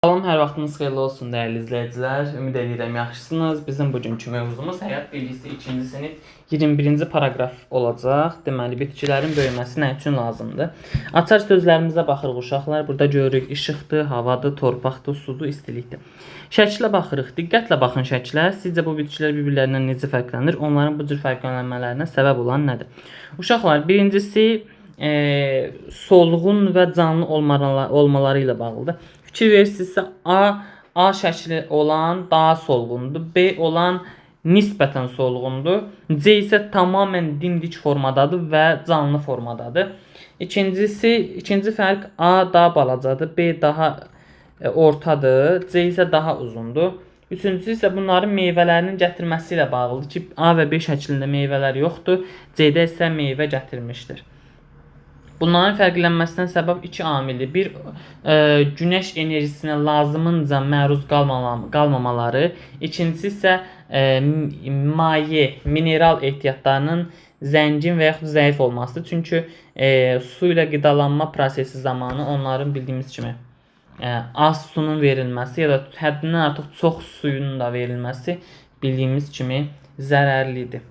Salam, hər vaxtınız xeyirli olsun dəyərli izləyicilər. Ümid edirəm yaxşısınız. Bizim bugünkü mövzumuz həyat bilgisi 2-ci sinif 21-ci paraqraf olacaq. Deməli, bitkilərin böyüməsi nə üçün lazımdır? Açar sözlərimizə baxırıq uşaqlar. Burada görürük işıqdır, havadır, torpaqdır, sudur, istilikdir. Şəklə baxırıq. Diqqətlə baxın şəklə. Sizcə bu bitkilər bir-birlərindən necə fərqlənir? Onların bu cür fərqlənmələrinə səbəb olan nədir? Uşaqlar, birincisi solğun və canlı olmaları ilə bağlıdır. Fikir verirsinizsə A şəkli olan daha solğundur. B olan nisbətən solğundur. C isə tamamilə dimdik formadadır və canlı formadadır. İkincisi, ikinci fərq A daha balacadır, B daha ortadır, C isə daha uzundur. Üçüncüsü isə bunların meyvələrinin gətirməsi ilə bağlıdır ki, A və B şəklində meyvələr yoxdur, C-də isə meyvə gətirmişdir. Bunların fərqlənməsinə səbəb iki amildir. Bir, günəş enerjisinə lazımınca məruz qalmamaları. İkincisi isə maye, mineral ehtiyatlarının zəngin və yaxud zəif olmasıdır. Çünki su ilə qidalanma prosesi zamanı onların bildiyimiz kimi az sunun verilməsi ya da həddindən artıq çox suyun da verilməsi bildiyimiz kimi zərərlidir.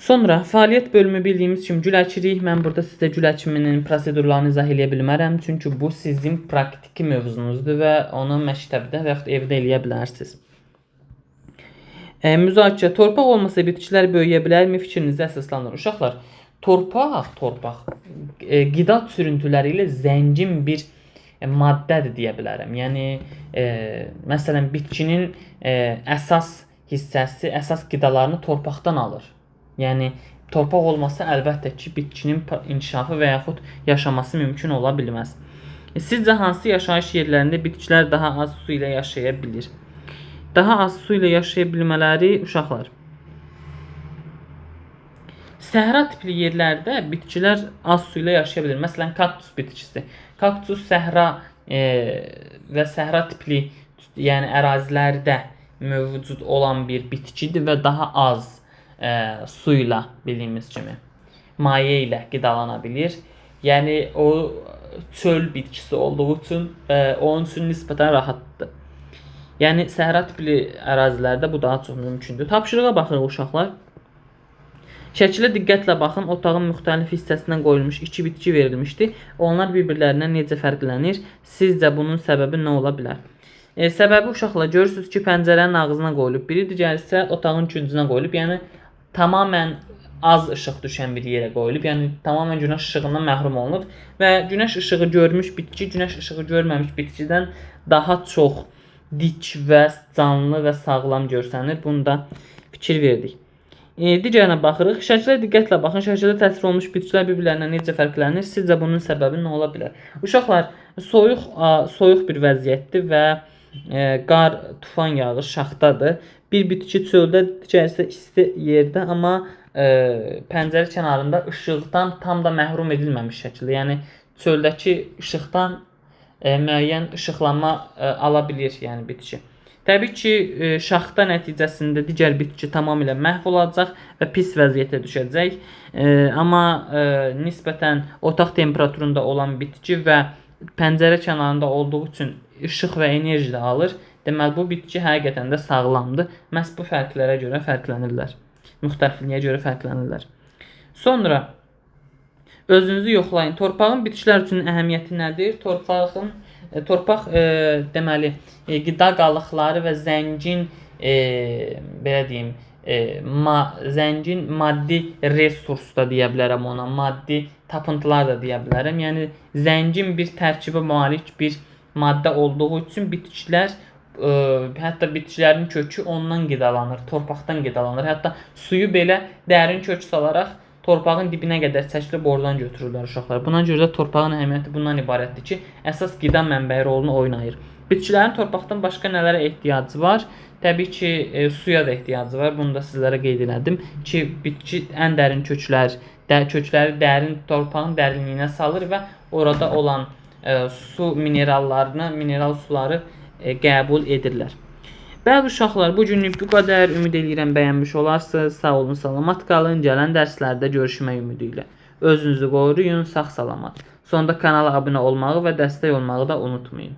Sonra fəaliyyət bölümü bildiyimiz kimi gül əkirik. Mən burada sizə gül əkiminin prosedurlarını izah eləyə bilmərəm. Çünki bu sizin praktiki mövzunuzdur və onu məktəbdə və yaxud evdə eləyə bilərsiniz. Müzakirə. Torpaq olmasa bitkilər böyüyə bilərmi? Fikrinizi əsaslandırın. Uşaqlar, torpaq qida çürüntüləri ilə zəngin bir maddədir deyə bilərəm. Yəni məsələn bitkinin əsas hissəsi, əsas qidalarını torpaqdan alır. Yəni torpaq olmasa əlbəttə ki, bitkinin inkişafı və yaxud yaşaması mümkün ola bilməz. Sizcə hansı yaşayış yerlərində bitkilər daha az su ilə yaşaya bilir? Daha az su ilə yaşaya bilmələri uşaqlar. Səhra tipli yerlərdə bitkilər az su ilə yaşaya bilir. Məsələn, kaktus bitkisi. Kaktus səhra və səhra tipli, yəni ərazilərdə mövcud olan bir bitkidir və daha az su ilə bildiyimiz kimi maye ilə qidalana bilir. Yəni o çöl bitkisi olduğu üçün onun üçün nisbətən rahatdır. Yəni səhra tipli ərazilərdə bu daha çox mümkündür. Tapşırığa baxırıq uşaqlar. Şəkilə diqqətlə baxın. Otağın müxtəlif hissəsindən qoyulmuş iki bitki verilmişdi. Onlar bir-birlərindən necə fərqlənir? Sizcə bunun səbəbi nə ola bilər? Səbəbi uşaqlar görürsünüz ki, pəncərənin ağzına qoyulub. Biri digəri isə otağın küncünə qoyulub. Yəni tamamilə az işıq düşən bir yerə qoyulub. Yəni tamamilə günəş işığından məhrum olunub və günəş işığı görmüş bitki günəş işığı görməmiş bitkidən daha çox dik və canlı və sağlam görsənir. Bunu da fikir verdik. Digərinə baxırıq. Şəklə diqqətlə baxın. Şəkildə təsvir olunmuş bitkilər bir-birlərindən necə fərqlənir? Sizcə bunun səbəbi nə ola bilər? Uşaqlar, soyuq bir vəziyyətdir və qar, tufan yağış şaxtadır. Bir bitki çöldə, digəri isə isti yerdə, amma pəncərə kənarında işıqdan tam da məhrum edilməmiş şəkildə. Yəni çöldəki işıqdan müəyyən işıqlanma ala bilir, yəni bitki. Təbii ki, şaxta nəticəsində digər bitki tamamilə məhv olacaq və pis vəziyyətə düşəcək. Amma nisbətən otaq temperaturunda olan bitki və pəncərə kənarında olduğu üçün işıq və enerji də alır. Deməli, bu bitki həqiqətən də sağlamdır. Məhz bu fərqlərə görə fərqlənirlər. Müxtəlifliyə görə fərqlənirlər. Sonra özünüzü yoxlayın. Torpağın bitkilər üçün əhəmiyyəti nədir? Torpaq deməli qida qalıqları və zəngin belə deyim, zəngin maddi resurs da deyə bilərəm ona, maddi tapıntılar da deyə bilərəm. Yəni zəngin bir tərkibə malik bir maddə olduğu üçün bitkilər, hətta bitkilərin kökü ondan qidalanır, torpaqdan qidalanır. Hətta suyu belə dərin kök salaraq torpağın dibinə qədər çəkilib oradan götürürlər uşaqlar. Buna görə də torpağın əhəmiyyəti bundan ibarətdir ki, əsas qida mənbəyi rolunu oynayır. Bitkilərin torpaqdan başqa nələrə ehtiyacı var? Təbii ki, suya da ehtiyacı var. Bunu da sizlərə qeyd elədim ki, bitki ən dərin kökləri dərin torpağın dərinliyinə salır və orada olan su minerallarını, mineral suları qəbul edirlər. Bəli uşaqlar, bu günlük bu qədər. Ümid eləyirəm bəyənmiş olarsınız. Sağ olun, salamat qalın. Gələn dərslərdə görüşmək ümidi ilə. Özünüzü qoruyun, sağ salamat. Sonda kanala abunə olmağı və dəstək olmağı da unutmayın.